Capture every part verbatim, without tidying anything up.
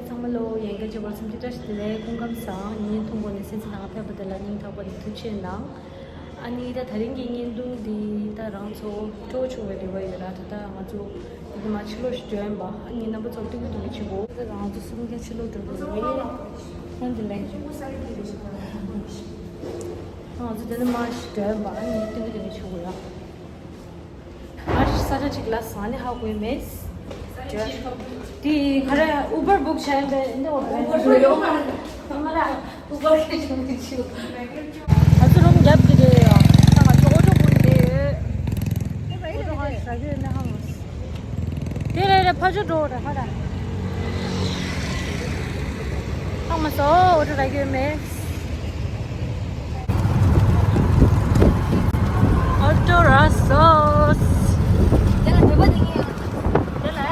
ཚང་མ་ལོ་ཡན་ག་ཅེ་བར་སེམས་ཀྱི་བཀྲ་ཤིས་བདེ་ལེགས། སྐུ་ཁམས་བཟང་། ཉིན་ཐུང་པོ་ནས་སེམས་ཚེ་ནང་ཕེབས་པ་དེ་ལ་སྙིང་ཐག་པ་ནས་ཐུགས་རྗེ་གནང་། ཨ་ནི་ད་དེ་རིང་གི་བརྙན་ཐུང་འདི་ད་རང་ཚོ་སྤྲོ་བྱུང་བའི་རེ་བ་ཡོད་ར། ད་ལྟ་ང་ཚོ་འདི་མ་ཕྱི་ལོགས་ཤིག་འགྲོ་ཡིན་པ། ཨ་ནི་རྣམ་པ་ཚོ་ཏིག་ཏིག་ཏིག་ཅིག་གོ། ད་ང་ཚོ་གསུམ་ཀ་ཕྱི་ལོགས་འགྲོ་དགོས་རེད། ཧོན་དེ་ལེན་ཅིག་ང་ཚོ་དེ་ནས་མ་ཞིག་འགྲོ་ཡིན་པ། ཨ་ནི་ཏིག་ཏིག་ཏིག་ཅིག་གོ་ཡ། ཨ་ས་ཆ་ཅིག་ལ་ས་ནི་ཧ་གོ་མེད། དེ་ག་རེ་ཨུ་བར་བུག་བྱས་པའི་འདི་འོ་ཨུ་བར་ལ་ཨུ་བར་གི་བྱུང་གི་བྱུང་། ང་ཚོ་རུམ་རྒྱབ་ཀྱི་རེད་ཡ། ད་ང་ཚོ་ཨོ་ཊོ་བུག་འདི་ཡོད། ཨོ་ཊོ་ཧ་ཞག་གི་ནི་ཧ་མ་སོང་། དེ་རེད་རེད། ཕ་ཆུ་འགྲོ་རེད་ཧ་ར། ཧ་མ་སོང་། ཨོ་ཊོ་ར་གི་མེད། ཨོ་ཊོ་ར་སོས། དེ་ལ་བོད་པ་དེ་གཉིས་ཡོད། དེ་ལ་ཡ།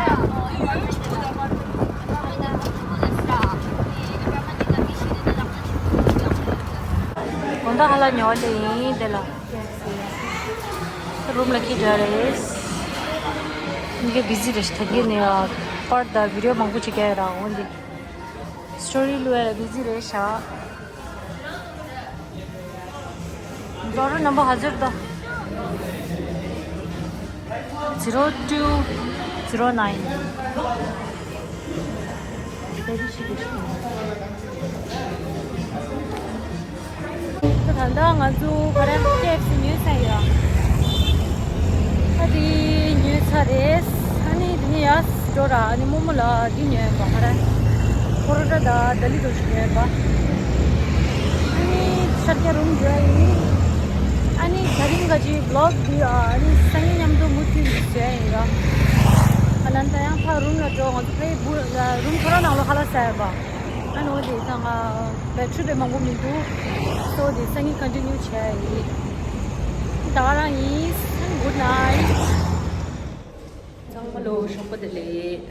དགོང་དག་ཧ་ལ་ཉོ་བ་དེ་ཡིན་དེ་ལ། རུམ་ལ་ཁྱི་འདྲ་རེད། མི་ག་བི་ཟི་རེད་ཤག་ད་གིན་ནས་པར་དང་བི་ཌིའོ་མང་པོ་ཅིག་རྒྱག་ཡོད་ར། འོན་ཏེ་སི་ཊོ་རི་བླུག་ཡ་ལ་བི་ཟི་རེད་ཤག་ཌོ་ལར་རྣམ་པ་ག་ཚོད་འདུག zero two zero nine། ད་ལྟ་ང་ཚོ་ཁ་ར་ཀེ་ཨེཕ་སི་ཉོས་ཚར་ཡོད། ཨ་དེ་ཉོས་ཚར་རེད། ཨ་ནི་དེ་ནས་ཡར་འགྲོ་ར། ཨ་ནི་རྨོ་མོ་ལ་འདི་ཉོས་པ། ཁ་ར་པོ་རོ་ཊ་དང་ལྡ་ལི་དོ་ཞིག་ཉོས་པ། ཨ་ནི་ཤར་རྒྱག་རུམ་འགྲོ་ཡ་ཡིན། ཨ་ནི་ད་རིང་ག་ཅིག་བི་ལོག་འདི་ཨ་ནི་སང་ཉིན་མཉམ་དུ་མུ་མཐུད་ནས་བཟོ་ཡ་ཡིན་ར། ཨ་ནི་ད་ཡང་ཕར་རུམ་ལ་འགྲོ། ང་ཚོ་ཕའི་བུ་རུམ་ཁོ་རང་ནང་ལོགས་ཁ་ལག་ཟ་ཡ་པ། ཨ་ནི་འོ་དེ་ད་ང་བེ་ཊི་རི་དཔེ་མང་པོ་མི་འདུག་སོ་དེ་སང་ཉིན་ཀོན་ཊི་ནིའུ་བྱས་ཡིན། ད་ག་རང་ཡིན། Good night། ཚང་མ་ལོ་ཞོགས་པ་བདེ་ལེགས།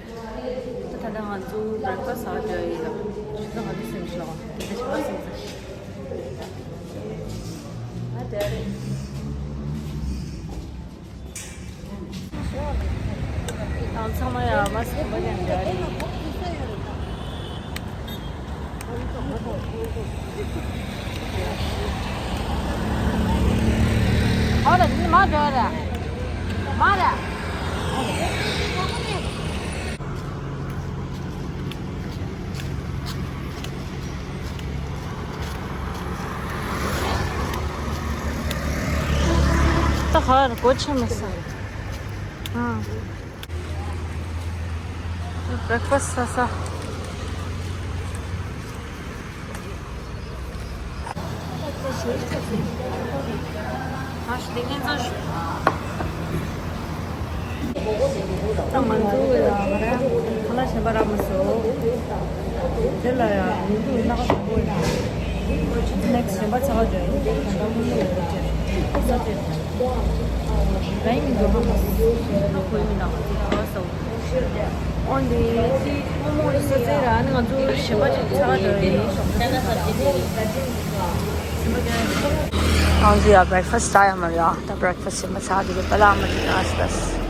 ད་ད་ལྟ་ང་ཚོ་བྷེ་རེག་ཕ་སི་ཟ་འགྲོ་ཡིན་ལ། ཆུ་ཚོད་ང་ཚོ་སེམས་ཤོག་དེ་ད་ཆུ་ཚོད་སེམས་ཤོག་ཨ་དེ་རེད། ཨང་ཚང་མ་ཡ་མ་སི་ཁི་མ་ཉན་རེད། ཨོ་ར་འདི་མ་འགྲོ་ར། མ་ར། ད་ཧར་གོ་ཆེ་མི་ས། ཨ། བྷེ་རེག་ཕ་སི་ཟ་ས། ཨ་ཤི་དེ་ཁྱེད་ཚོ། ད་ང་ཚོ་ཡ་ང་རང་ཁ་ལག་གཞན་པ་རག་མ་སོང་། དེ་ལ་ཡ་ཉིན་དུ་སྣ་ཁ་དང་པོ་ཡིན། ནེག་སི་གཞན་པ་ཆགས་ཀྱི་ཡོད། ད་ལྟ་མོག་མོག་ཡོད་པ་བྱས་ས་བྱས། ད་ཡིན་མི་འདུག་ཧ་མ་སོང་། ད་གོ་ཡི་མི་འདུག་ཨོ་དེ་དེ་མོག་མོག་ཡོད་ས་བྱས་ར། ཨ་ནི་ང་ཚོ་གཞན་པ་ཅིག་ཆགས་ཀྱི་ཡོད། ང་ཚོ་ཡ་བྷེ་རེག་ཕ་སི་ཟ་ཡ་མ་རེད། ཨ་ད་བྷེ་རེག་ཕ་སི་གཞན་པ་ཆགས་ཀྱི་ཡོད། པ་ལགས་མ་ཅིག་ཨ་སི་ད་སི།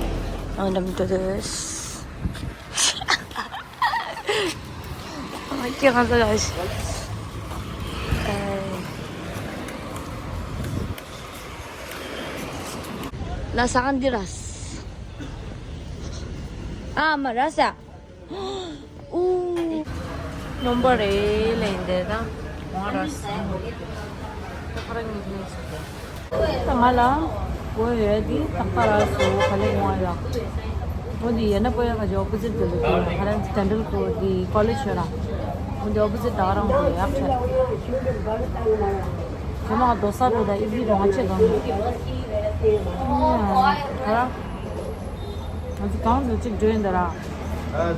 ཨ་འདམ་དུ་དུ། ཨ་ཀྱེ་ཁ་ས་ལ་ཤི། ལ་ས་ག་འདི་ར་ས། ཨ་མ་ར་ས། ཨུ། ནོམ་པ་རེ་ལེན་དེ་ད་ང་ར་ས། ད་ཁ་ར་ཉིད་ནས་ས། ད་ང་ལ་གོ་ཡོད་དེ་ཏག་ཏག་རག་སོང་། ག་ལེ་ངོ་ཡ། འོ་དེ་ཡན་ན་པོ་ཡ་ཁ་ཅིག་ཨོ་པོ་ཟིཊ་དེ་ལ་དེ་ཁ་ར་ཌེན་ཊལ་སྐུལ་དེ་ཀོ་ལེཇ་ཡོད་ར། འོ་དེ་ཨོ་པོ་ཟིཊ་ད་ག་རང་དེ་ཡག་ཆ། དེ་མ་རྡོ་ས་རུ་ད་ཨི་བི་རུ་ང་ཆེ་གང་། ཁ་ར། ང་ཚོ་གང་དུ་གཅིག་འགྲོ་ཡིན་ད་ར། ཨ་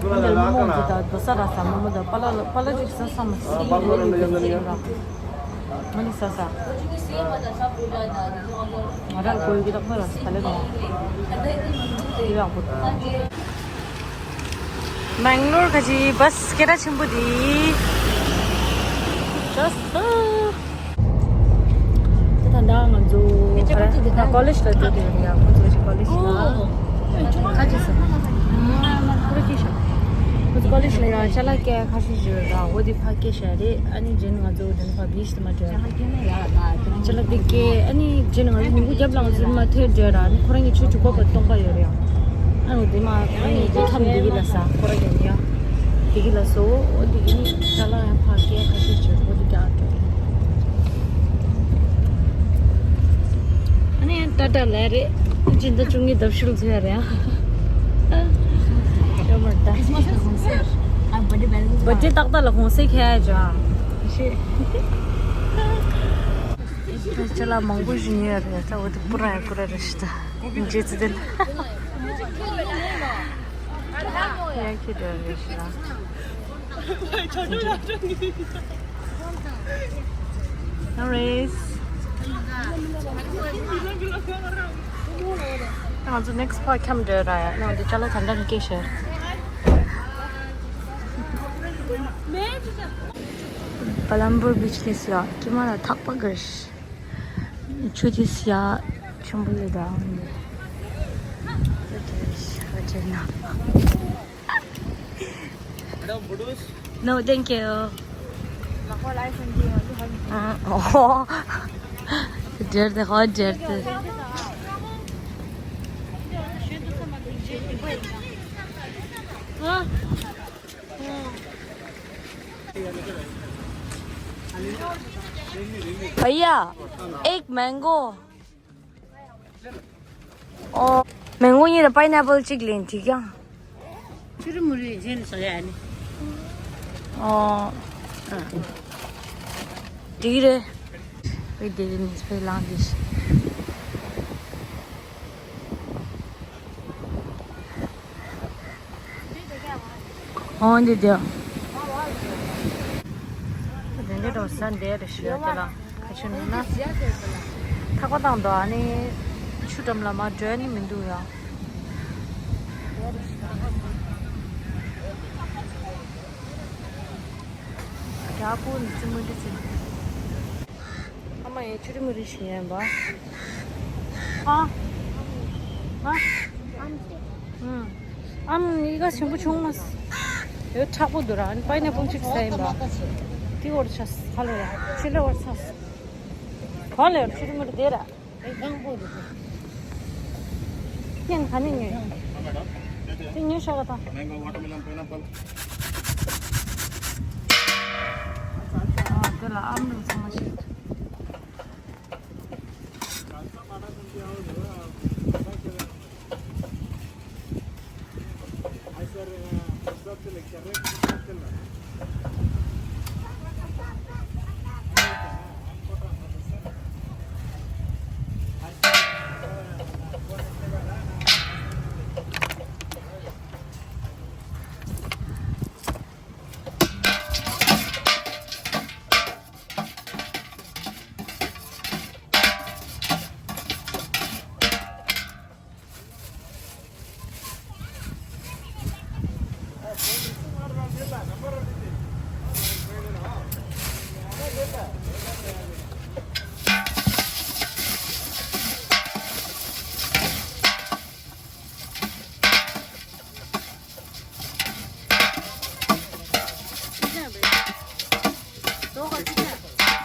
འདིར་མི་མང་ཚོ་ད་རྡོ་ས་ར་ས་མོ་མོ་ད་པ་ལ་པ་ལ་ཅིག་ས་ས་མ་སི་རེད་ཡོད་ཡོད་ཡོད་ར། ང་ནི་ས་ས། ང་ར་གོ་ཡི་གི་ད་ཁོ་ར་ས་ལེ་མ། དེ་ཡག་པོ་འདུག་མེང་ལོར་ཁ་ཅིག་བྷ་སི་སྐད་གྲགས་ཆེན་པོ་དེ། ཅོ་སི། ད་ད་ང་ཚོ་ཁ་ར་ད་ཀོ་ལེཇ་ལ་འགྲོ་དུས་ཡ། ཁོ་ཚོ་ཞིག་ཀོ་ལེཇ་ལ་ཁ་ཅིག་ས། ཁོ་ར་ཅི་ཤ། ང་ཚོ་ཀོ་ལེ་ཇི་ལ་ཡང་ཅ་ལག་སྐྱེལ་ཁ་ཤས་ཤིག་ཡོད་ར། འོ་དེ་ཕར་སྐྱེལ་བཞག་རེད། ཨ་ནི་རྗེས་ནས་ང་ཚོ་དེ་ནས་ཕར་བིཆ་དེ་མར་འགྲོ་ཡ་རེད། ཅ་ལག་དེ་སྐྱེལ། ཨ་ནི་རྗེས་ནས་ང་ཚོ་ཉིན་གུང་རྒྱབ་ལ་ང་ཚོ་མར་ཐོན་འགྲོ་ཡ་ར། ཨ་ནི་ཁོ་རང་གི་ཆུ་ཆུ་ཁོག་པ་སྟོང་པ་ཡོད་རེད་ཡ། ཨ་ནི་དེ་མ་ཁོ་རང་གི་དེ་ཁམས་དེ་གི་ལ་ས་ཁོ་རང་གི་ཡ་དེ་གི་ལ་སོ། འོ་དེ་གི་ནི་ཅ་ལག་ཡང་ཕར་སྐྱེལ་ཁ་ཤས་ཤིག་འོ་དེ་རྒྱག་འགྲོ་ཡ། ཨ་ནི་ཡང་ཏ་ཏ་ལ་རེད། སྤྱི་ཟླ་བཅུ་གཉིས་ལྡབ་ཤུལ་ཚོད་རེད་ཨ། ཡོད་མ་རེད་ད། Christmas ལ་གུང་སེང་། ཨ། བར་ཐི་ཌེ་བར་ཐི་ཌེ་ཏག་ཏག་ལ་གུང་སེང་ཁེལ་ཡ་ཅོ་ཨ། ཤེས། ཅ་ལག་མང་པོ་ཞིག་ཉོས་ཡོད་རེད་ད། འོ་དེ་པུ་ར་ཡ་པུ་ར་རེད་ཤི་ད། རྗེས་ཙི་དེ་ལ་ཡ་ཁྱེད་རེད་ཤི་ད། No worries. ང་ཚོ་ནེག་སི་ཊི་པར་ཁྱམས་འགྲོ་ར་ཡ། ང་ཚོ་ཅ་ལག་ག་འདྲ་སྐྱེལ་ཤེར། བ་ལམ་བུར་བིཆ་ལས་ཡ་ཀྱི་མ་ལ་ཐག་པ་གར་ཤི། ཆུ་དེ་སི་ཡ་ཆེན་པོ་ལས་ད། No, thank you. ཨ། ཨོ། འདྲེར་དེ་ཧོ་འདྲེར་དེ། भैया, एक मैंगो। ཨོ། མེང་གོ་གཉིས་དང་པའི་ནེ་པལ་གཅིག་ལེན་དྲིས་ཀྱང་། ཆུ་རི་མུ་རི་རྗེས་ནས་བཟོ་ཡ་ནི། ཨོ། ཨ། འགྲིག་རེད། བའི་དེ་རིང་ནས་སྤེ་ལང་དེ་ཤི། ཨོ་འདི་དེ། དེ་འདྲ་འགྲོ་ས་འདི་རེད་ཤི་ཡ་དེ་ལ། ཁ་ཆུ་ནི་ན། ཐག་པ་བཏང་དོ་ཨ་ནི། ཆུ་འགྲམ་ལ་མ་འགྲོ་ནི་མི་འདུག་ཡ། རྒྱ་པོ་ནི་ཅི་མི་འདྲི་ཅི། ཨ་མ་ཡའི་ཆུ་རི་མུ་རི་ཞིག་ཡིན་པ། ཨ། ཨ། ཨམ། ཨམ་ཡི་ག་ཞིམ་པོ་བྱུང་མ་སོང་། ཡོད་མཁྲེགས་པོ་འདུག་ར། ཨ་ནི་པའི་ནེ་པལ་གཅིག་ཟ་ཡིན་པ། དེ་འོར་ཆ་ཁ་ལོ་ཡ། ཆུ་ལེ་འོར་ཆ། ག་ལེ་ཆུ་རི་མུ་རི་དེ་ར། ཁྱེད་ག་ནས་ཉོས། དེ་ཉོས་ཤོག་ག་ད། Mango, watermelon, pineapple. ཨ། དེ་ལ་ཨམ་རུ་ཚང་མ་ཞིག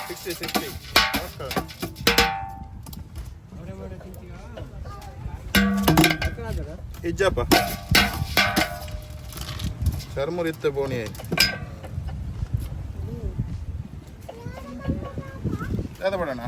Sixty, sixty. Okay. Ijapa. Sharmur itte boni hai. Zyada bada na.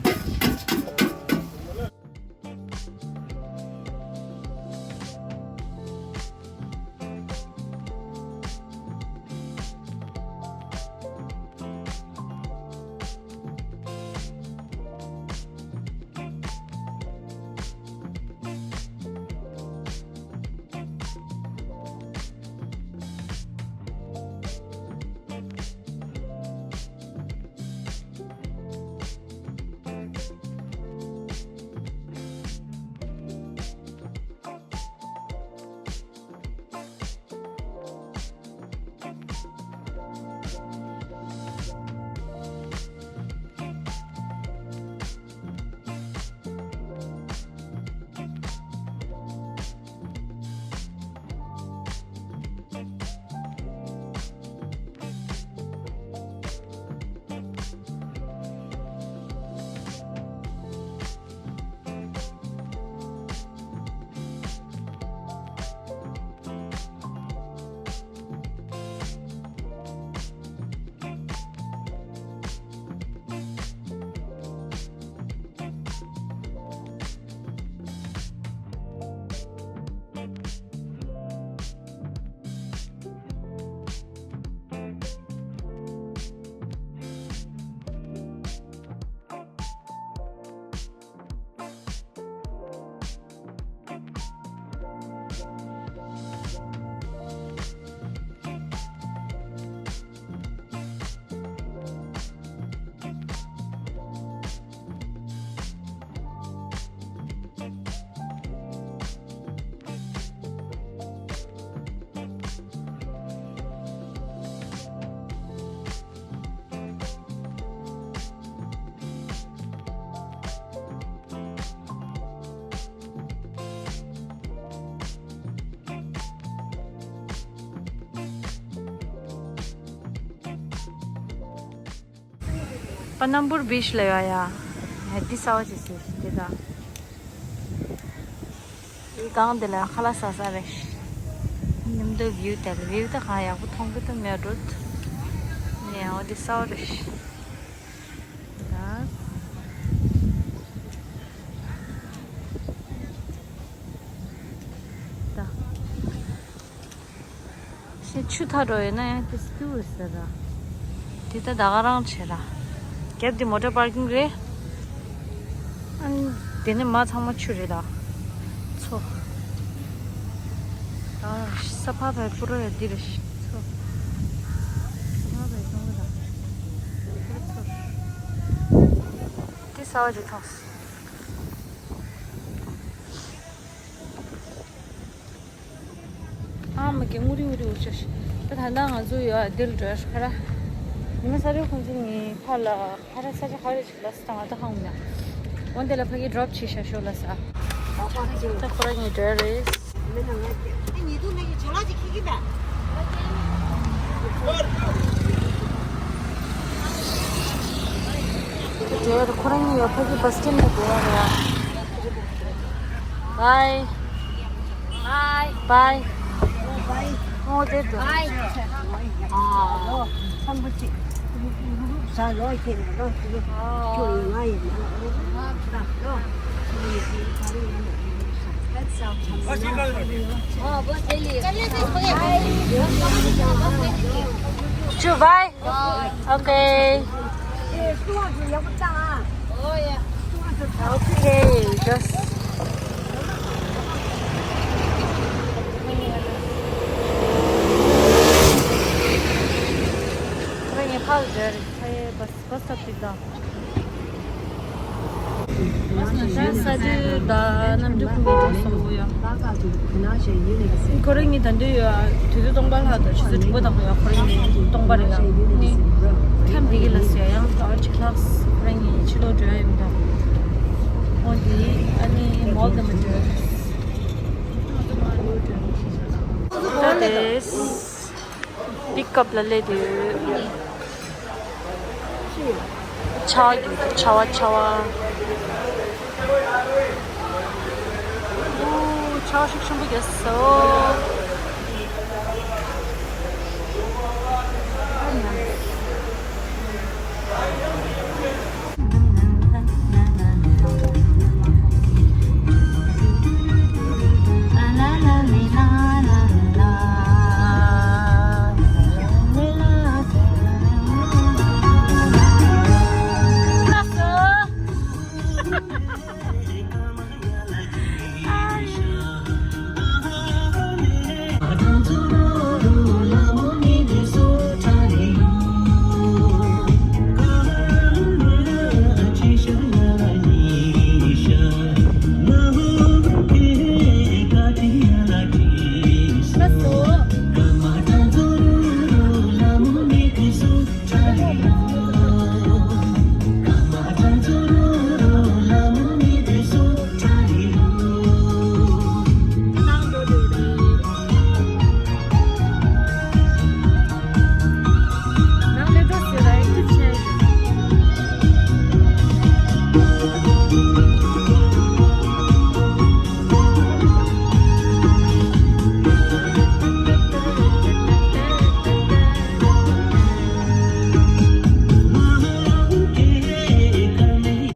པ་སྣམ་བུར་བིཆ་ལ་ཡོད་ཡ། ཡ་འདི་གསར་པ་ཅིག་ཟེར་འདི་ད། འདི་སྒང་འདི་ལ་ཁ་ལག་ཟ་ས་རེད། མཉམ་དུ་བིའུ་དེ་ལ་བིའུ་ད་གང་ཡག་པོ་མཐོང་གི་འདུག་མེད་འགྲོ། ནས་འོ་འདི་གསར་པ་རེད། ད། ད། ཞེ་ཆུ་ཐག་འགྲོ་ཡོད་ན་ཡང་དེ་སྐྱུར་ཟེར་ར། དེ་ད་ད་ག་རང་བྱེད་ར། རྒྱབ་དེ་མོ་ཊ་པར་ཀིང་རེད། ཨ་ནི་དེ་ནས་མ་ཚང་མ་ཆུ་རེད་ད། ཚོ། ད་ས་ཕ་བའི་པུ་རོ་ཡ་འདི་རེད་ཤི། ཚོ། ས་ཕ་བའི་ཀྲོང་གི་ད། པུ་རོ་ཚོ། དེ་གསར་པ་ཅིག་མཐོང་སོང་། ཨ་མ་གི་ངུ་རི་ངུ་རི་འུ་ཅག་ཤི། ད་ད་ལྟ་ང་ཚོ་ཡོད་འདིར་འགྲོ་ཤི་ཁ་ར། ཉི་མ་ས་རེ་ཁོང་ཚོ་ངའི་ཕ་ལ་ཕ་ར་ས་ཆ་ཁ་རེ་ཅིག་ལ་ས་ང་ད་ཧང་མ་ཡ། འོན་ཏེ་ལ་ཕ་གི་ཌོབ་བྱེད་ཤ་ཤོ་ལ་ས། ད་ཁོ་ར་ངའི་འགྲོ་རེད། དེར་ཁོ་རང་གཉིས་ཡོད་ཕ་གི་བ་སི་སི་ཊེན་ལ་འགྲོ་བ་རེད། Bye. Bye. Bye. Bye. Oh, that's good. Bye. Ah. Chu, bye. Okay. Okay, just. Bus, bus stop དེ་དང་། ས་དེ་ད་གནམ་གྲུ་ཁུག་གི་འགྲོ་སོང་གོ་ཡ། ཁོ་རང་གཉིས་ད་འདི་ཡོད་དུས་ཚོད་སྟོང་པ་ལྷག་དང་ཆུ་ཚོད་དྲུག་པ་དང་ཡ། ཁོ་རང་གཉིས་སྟོང་པ་རེད་ཡ། ནི་ཁྱམས་འདི་གི་ལ་ཟེར་ཡང་ད་ཅིག་ལྷག་ཁོ་རང་གཉིས་ཕྱི་ལོགས་འགྲོ་ཡ་ཡིན་ད། འོ་དེ་ཨ་ནི་མོལ་དུ་མི་འགྲོ། ད་དེ། པིག་ཨབ་ལ་སླེབས་དུས། ཆར་པ་རྒྱག་གི་འདུག་ཆར་པ་ཆར་པ། ཨོ། ཆར་པ་ཤུགས་ཆེན་པོ་རྒྱག་སོང་།